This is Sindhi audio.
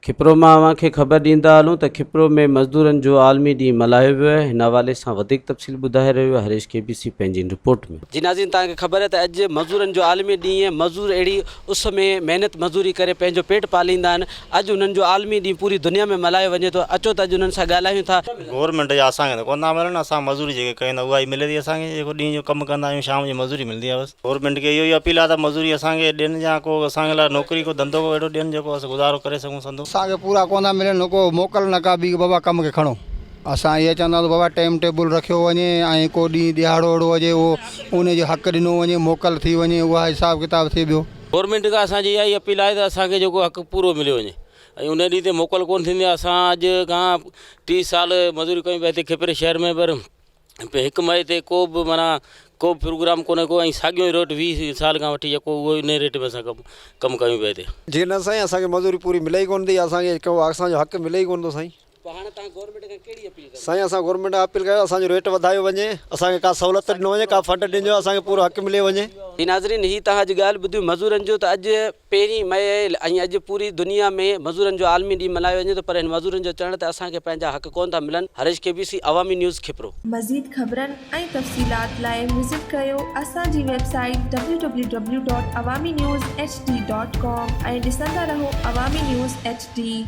کپرو مان اوهان کي خبر ڏيندا هلون ته کپرو ۾ مزدورن جو عالمي ڏينهن ملهايو ويو آهي هن حوالي سان وڌيڪ تفصيل ٻڌائي رهيو آهي هريش ڪي بي سي پنهنجي هن رپورٽ ۾. جي ناظرين توهان کي خبر آهي ته اڄ مزدورن جو عالمي ڏينهن مزدور اهڙي اس ۾ محنت مزدوري ڪري پنهنجو پيٽ پاليندا آهن اڄ انهن جو عالمي ڏينهن پوري دنيا ۾ ملهايو وڃي ٿو اچو ته اڄ انهن سان ڳالهايون ٿا. گورنمينٽ جا اسان کي ته ڪونه ٿا ملن اسان مزوري جيڪي ڪيون ٿا اها ئي ملي ٿي اسان کي جيڪو ڏينهن جو ڪم ڪندا آهيون شام جو مزوري ملندي آهي بس. گورنمينٽ کي اهو ئي اپيل آهي ته مزوري اسان کي ڏين يا ڪو اسان کي لاء نوڪري ڪو ڌنڌو ڪو اهڙو ڏين جيڪو اسان گذارو ڪري سگهون سندو. اسان کي پورا ڪونه ٿا ملن نه ڪو موڪل نه ڪا ٻي بابا ڪم کي کڻو اسان اهي چوندا آهيون ته بابا ٽيم ٽيبل رکيو وڃي ۽ ڪو ڏينهن ڏهاڙو اهڙو هجي اهو ان جو حق ڏنو وڃي موڪل ٿي وڃي اها حساب ڪتاب ٿئي ٻيو. گورنمينٽ کان اسان جي اها ئي اپيل آهي ته اسان کي جيڪو حق پورو مليو وڃي ۽ ان ڏينهن تي موڪل ڪونه ٿيندي آهي اسان اڄ کان 30 سال مزوري ڪيون پيا هتي کپري شهر ۾ پر هڪ مئي تي ڪو به معنيٰ ڪو به پروگرام ڪونهي ڪو ۽ ساڳيو ئي ريٽ 20 سال کان وٺي جيڪو اهو ئي انهي ريٽ ۾ اسان ڪم ڪم ڪيون پيا هتي. جي نه سائين اسان کي مزوري پوري ملي ئي ڪونه ٿي اسان کي ڪو اسان جو حق ملي ئي ڪونه ٿو سائين. پوء هاڻي توهان گورنمينٽ کان ڪهڙي اپيل ڪندا؟ سائين اسان گورنمينٽ کان اپيل ڪيو اسان جو ريٽ وڌايو وڃي اسان کي ڪا سهولت ڏنو وڃي ڪا فنڊ ڏنو اسان کي پورو حق ملي وڃي. جي ناظرين هي توهان اڄ ڳالهه ٻڌي مزورن جو ته اڄ پهرين مئي ۽ اڄ پوري دنيا ۾ مزورن جو عالمي ڏينهن ملهايو وڃي ٿو پر هن مزورن جو چوڻ ته اسان کي پنهنجا حق ڪونه ٿا ملن، Harish K B C, Awami news, Khipro. مزيد خبرن ۽ تفصيلات لاء وزٽ ڪريو اسان جي website W W W dot Awami news H D dot com ۽ ڏسندا رهو عوامي نيوز ايڇ ڊي.